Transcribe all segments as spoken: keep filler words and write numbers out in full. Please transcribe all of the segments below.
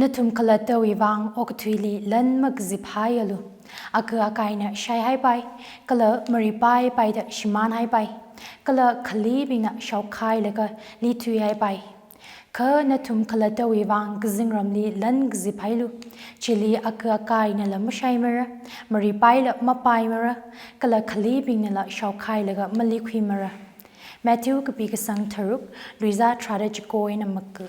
Nathum khalattawui vang okathuili lan makaziphaialu. Aku akaina shaihaipai, kala maripaipaida shimānhaipai, kala khaleebingna shaokhailaga lithuihaipai. Kha nathum khalattawui vang kazingramli lan kaziphailu. Chili aku akainala mashaimara, maripaila mapaimara, kala khaleebingnala shaokhailaga malikhuimara. Matthew kapi kasang tharuk, luizā tharāda chiko eina maku.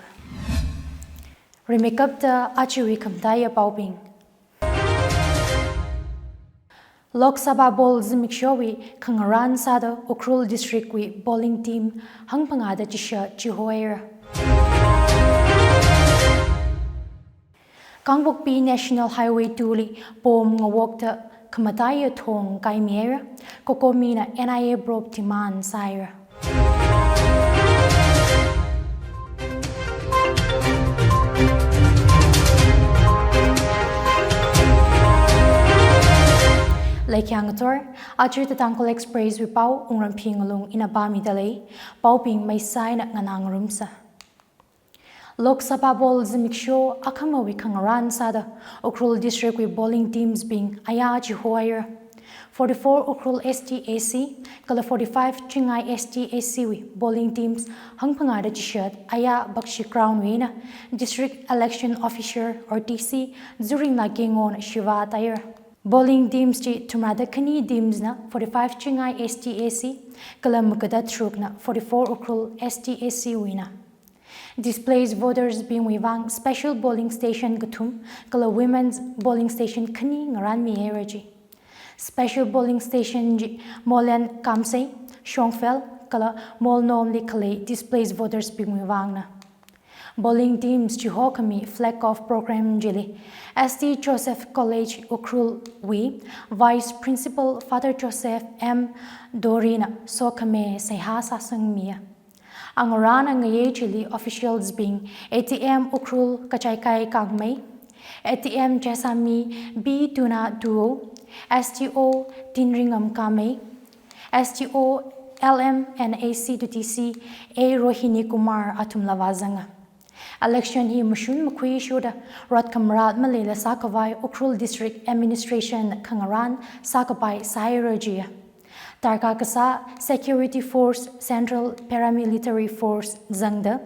Rimeikapta ajawui khamataiya paobing. Lok Sabha poll zimikshowui khangarān sāda Ukhrul District wui polling team hangphangāda chishat chihoira. Kangpokpi National Highway two li bomb ngawokta khamataiya thong kaimihaira, COCOMI na N I A probe demand sāhaira. Leikhyang ngathor, aja The Tangkhul Express wui pao Wungramphing Ngalung ina pāmida lei, paobing maisai eina nganā ngarumsa. Lok Sabha poll zimiksho akhamawui khangarān sāda Ukhrul District wui polling teams bing ayā chihoira. Forty-four Ukhrul S T A C, kala forty-five Chingai S T A C wui polling teams hangphangāda chishat ayā Bakshi Ground wui eina District Election Officer or D C Zuringla Kengona shivā tāhaira. Polling teams chi thumrāda khani teams na forty-five Chingai S T A C, kala magada tharukna forty-four Ukhrul S T A C wuina. Displaced voters bingwui vang special polling station kathum, kala women's polling station khani ngarānmihaira ji. Special polling station chi Molen Kamsei, Shongfel, kala Molnomli khalei displaced voters bingwui vangna. Polling teams chihokhami flag off program chili S T Joseph College Ukhrul wui Vice Principal Father Joseph M Dorina sokhami seihā sāsangmiya. Angarān angayei chili officials bing A T M Ukhrul Kachaikai Kangmei, A T M Jessami B Tuna Duo, S T O Tinringam Kamei, S T O L M and A C to D C A Rohini Kumar athumla vāzanga. Election hi mashun makhuishuda rot khamarāt maleila sākhavai Ukhrul District Administration khangarān sākapai sāhaira jiya. Darkar kasā Security Force Central Paramilitary Force zangda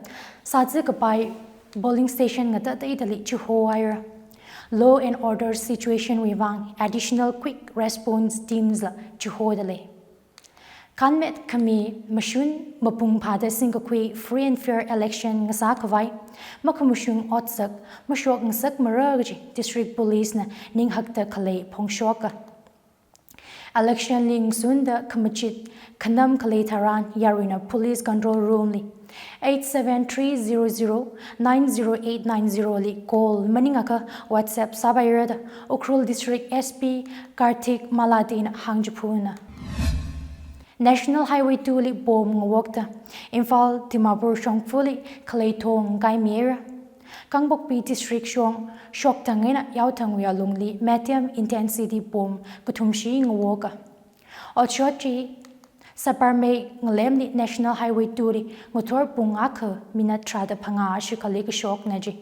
sāzikapai polling station ngatateidali chihohaira. Law and order situation wui vang additional quick response teams la chihoda lei. Kanmet khami mashun mapung phāda singkakhui free and fair election ngasākhavai makhamashung otsak mashok ngasakmara kaji District Police na ninghakta khalei phongshoka. Election li ngasunda khamachit khanam khalei tharan yaruina Police Control Room li eight seven three zero zero nine zero eight nine zero li call maningakha WhatsApp sāpairada Ukhrul District S P Karthik Malati na hāngchiphuna. National Highway two li bomb ngawokta Imphal Dimapur shongfali khalei thong kaimihaira. Kangpokpi District shong shokthang eina yaothangwui alungli medium intensity bomb kathumshi ngawoka. Otshot chi Saparmeikha ngalemli National Highway two li ngathor pung akha minute tharāda phangā shikhali kashokna ji.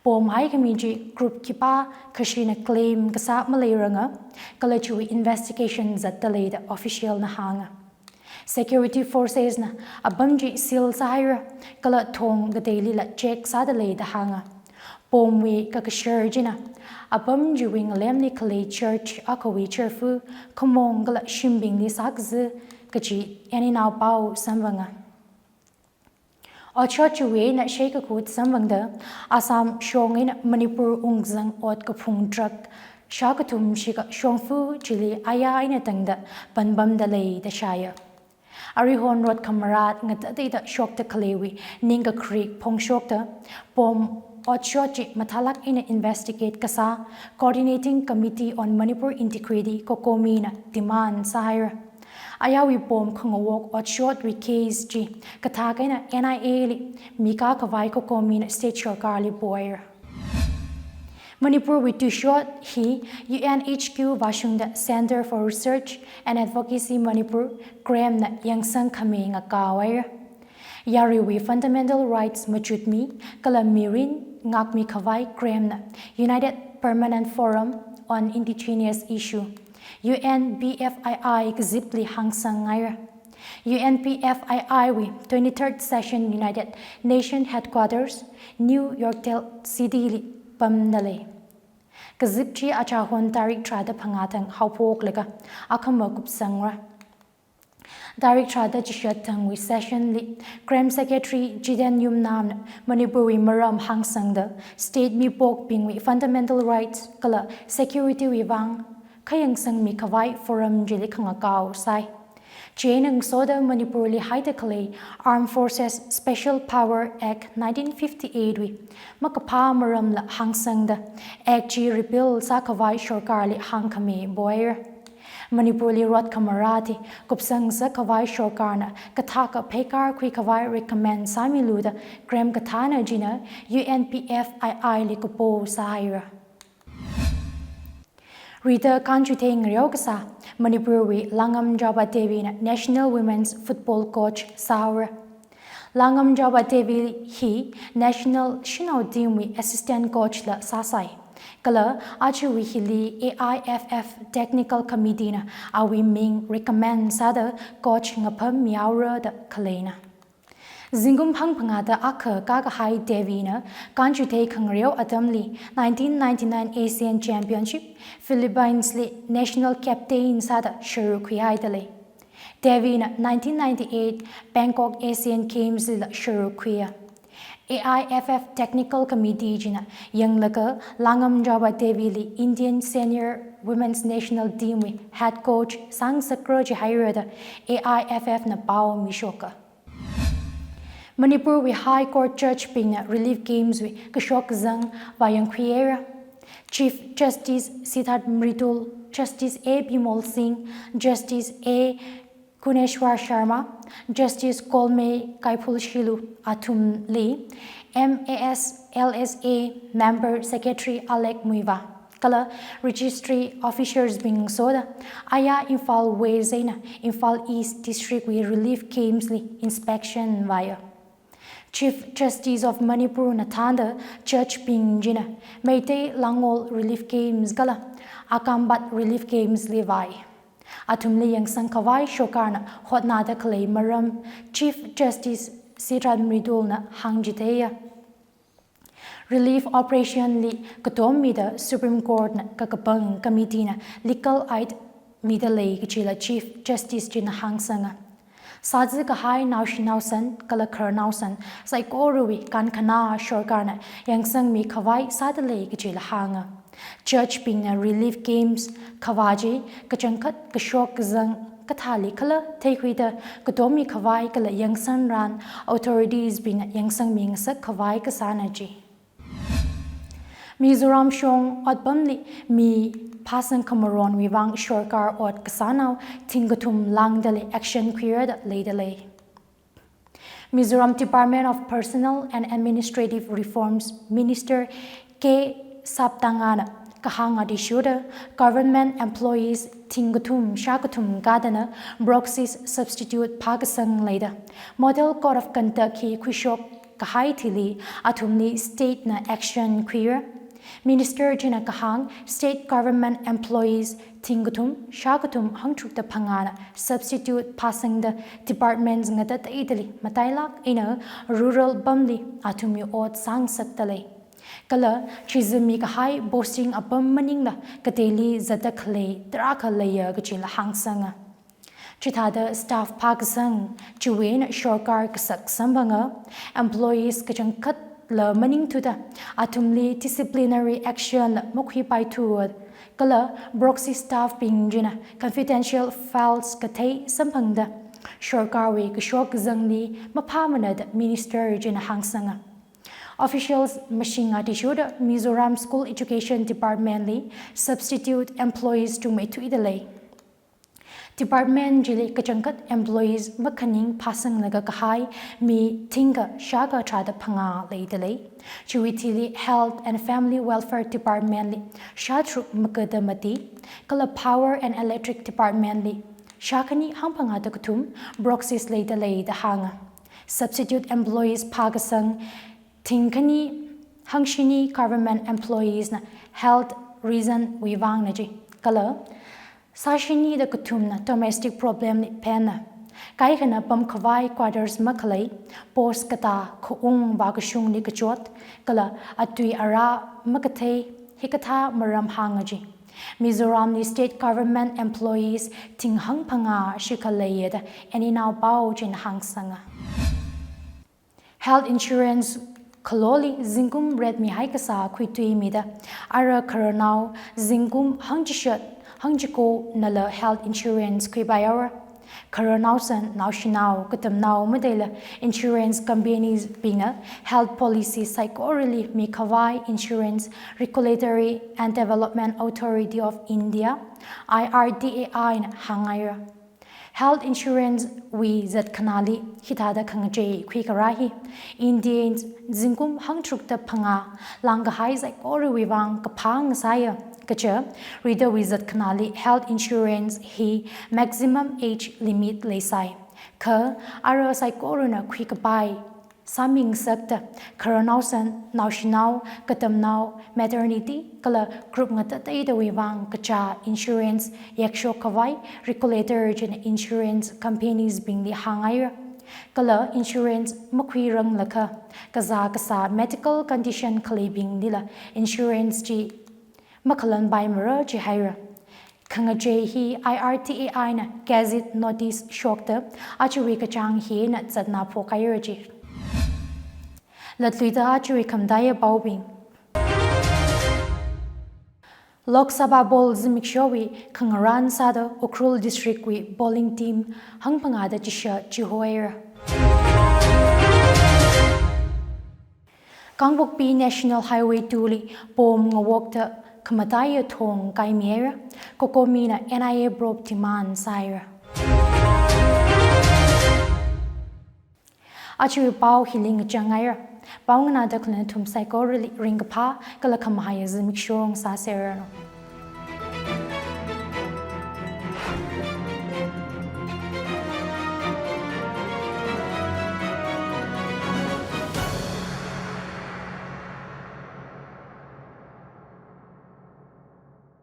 Bomb haikhami chi group khipākhashina claim kasā maleiranga, kala chiwui investigation zatda leida official na hānga. Security forces na apam chi seal sāhaira, kala thong kateilila check sāda leida hānga. Bomb wui kakashar china apam chiwui ngalemli khalei church akhawui church fu, khamong kala shimbingli sākazi kaji eina pao samphanga. Otshot chiwui eina sheikakut samphangda Assam shong eina Manipur ungzang ot kaphung truck shākathum shikha shongfa chili ayā eina tangda panpamda leida shāya. Arihon rot khamarāt ngatateida shokta khaleiwui ningkakharik phongshokta bomb otshot chi mathālāk eina investigate kasā Coordinating Committee on Manipur Integrity, COCOMI na demand sāhaira. Ayāwui bomb khangawok otshotwui case chi kathak eina N I A li mikakhavai COCOMI na state sarkarli pohaira. Manipurwui tuishot hi U N H Q vāshungda Centre for Research and Advocacy Manipur, CRAM na yangsangkhami ngakaohaira. Yaruiwui fundamental rights machutmi kala mirin ngākmi khavai CRAM na United Permanent Forum on Indigenous Issue, U N P F I I kazipli hāngsang ngaira. U N P F I I wui twenty-third Session United Nation Headquarters, New York City li pamda lei. Kazip chi achāhon tarik tharāda phangā thang haophoklaga akhama kupsangra. Tarik tharāda chishat thangwui session li CRAM Secretary Chiden Yumnam na Manipurwui maram hāngsangda state mipokbingwui fundamental rights kala security wui vang khayangsangmi khavai forum chili khangakao sai. Chieina ngasoda Manipurli haida khalei Armed Forces Special Power Act nineteen fifty-eight wui makaphā maramla hāngsangda Act chi repeal sākhavai sorkarli hāngkhami poira. Manipurli rot khamarā thi kupsang sākhavai sorkarna kathaka pheikar khuikhavai recommend sāmilu da CRAM kathāna china U N P F I I li kapo sāhaira. Rida Kanchuthei ngareo kasā Manipurwui Langam Jaba Devi na National Women's Football Coach sāhaora. Langam Jaba Devi hi National Shanao Team wui Assistant Coach la sāsai. Kala ajawui hili A I F F Technical Committee na awui ming recommend sāda coach ngapham mihaora da khaleina. Zingkum hangphangāda akha kākahai Devi na Kanchuthei khangareo atamli nineteen ninety-nine Asian Championship Philippines li National Captain sāda sharuk khuihaida lei. Devi na nineteen ninety-eight Bangkok Asian Games lila sharuk khuiya. A I F F Technical Committee china yanglaga Langam Jaba Devi li Indian Senior Women's National Team wui Head Coach sāngasakra jihaira da A I F F na pao mishoka. Manipurwui High Court Judge bingna Relief Games wui kashok kazang vāyangkhuihaira. Chief Justice Sidharth Mridul, Justice A Bimol Singh, Justice A Guneshwar Sharma, Justice Kolmei Kaiphulshilu athumli M A S L S A member secretary Alec Muivah kala registry officers bing soda aya Imphal West eina Imphal East District wui Relief Games li inspection vāya. Chief Justice of Manipur na thānda judge bing china Meitei Langol Relief Games kala Akambat Relief Games li vāi. Athumli yangsang khavai sorkarna hotnada khalei maram Chief Justice Sidharth Mridul na hāngchitheiya. Relief operation li katom mida Supreme Court na kakapang committee na legal aid mida lei kachila Chief Justice china hāngsanga. Sāzi kahai naoshi naosan kala khar naosan saikorawui kankhanā sorkarna yangsangmi khavai sāda lei kachila hānga. Judge bingna Relief Games khavā chi kachangkhat kashok kazang kathāli khala theikhuida katommi khavai kala yangsangran authorities bingna yangsangmi ngasak khavai kasāna chi. Mizoram shong otpamli mi phāsang khamaronwui vang sorkar ot kasānao thingkathum lāngda lei action khuira da leida lei. Mizoram Department of Personnel and Administrative Reforms Minister K Saptangana kahāng athishurda government employees thingkathum shākathum kadana proxies substitute phākasang leida Model Code of Conduct hi khuishok kahai thili athumli state na action khuira. Minister china kahāng state government employees thingkathum shākathum hangtharukda phangāna substitute phāsangda departments ngatateidali matailāk eina rural pamli athumwui ot sāngasakda lei. Kala chizami kahai posting apam maningla kateili zatda khalei tarākha leiya kachila hāngsanga. Chithāda staff phākasang chiwui eina sorkar kasak samphanga, employees kachangkhatla maningthuda athumli disciplinary action la makhuipaithuwa kala proxy staff bing china confidential files kathei samphangda sorkarwui kashok kazangli maphāmana da minister china hāngsanga. Officials mashing athishurda Mizoram School Education Department li substitute employees chungmeithuida lei. Department chili kachangkhat employees makhaning phāsanglaga kahai mi thingkha shākha tharāda phangā leida lei. Chiwui thili Health and Family Welfare Department li shātharuk makada mati, kala Power and Electric Department li shākhani hangphangāda kathum proxies leida lei da hānga. Substitute employees phākasang thingkhani hangshini government employees na health reason wui vangna ji. Kala sāshini da kathumna domestic problem li phenna. Kaikhana pamkhavai quarters makhalei, post katā khaung vākashungli kachot, kala atui ara makathei, hikathā maram hānga ji. Mizoram li state government employees thing hangphangā shikha leiya da Eninao Pao china hāngsanga. Health insurance khaloli zingkum rate mihai kasā khuituimida, ara khararnao zingkum hangchishat, hangchiko nala health insurance khuipai haora. Khararnaosan, naoshinao, katamnao madeila insurance companies bingna health policy saikorali mikhavai Insurance Regulatory and Development Authority of India, I R D A I na hānghaira. Health insurance wui zatkhanāli hithāda khangachei khuikharā hi, India zingkum hangtharukda phangā langkahai saikorawui vang kaphā ngasāya. Kaja, ridawui zatkhanāli health insurance hi maximum age limit leisai. Kha ara saikorana khuikapai sāmingasakta, khararnaosan, naoshinao, katamnao, maternity, kala group ngatateidawui vang kachā insurance yakshok khavai regulator china insurance companies bingli hānghaira. Kala insurance makhuiranglakha, kazā kasā medical condition khaleibinglila insurance chi makhalanpaimara jihaira. Khangachei hi I R D A I na gazette notice shokta, ajawui kachāng hina zatna phokhaira ji. Latluida ajawui khamataiya paobing. Lok Sabha poll zimikshowui khangarān sāda Ukhrul District wui polling team hangphangāda chishat chihoira. Kangpokpi National Highway two li bomb ngawokta khamataiya thong kaimihaira, COCOMI na N I A probe demand sāhaira. Ajawui pao hili ngachanghaira. Pao nganāda khalei nathum saikorali ringkaphā kala khamahaiya zimiksho ngasāserranu.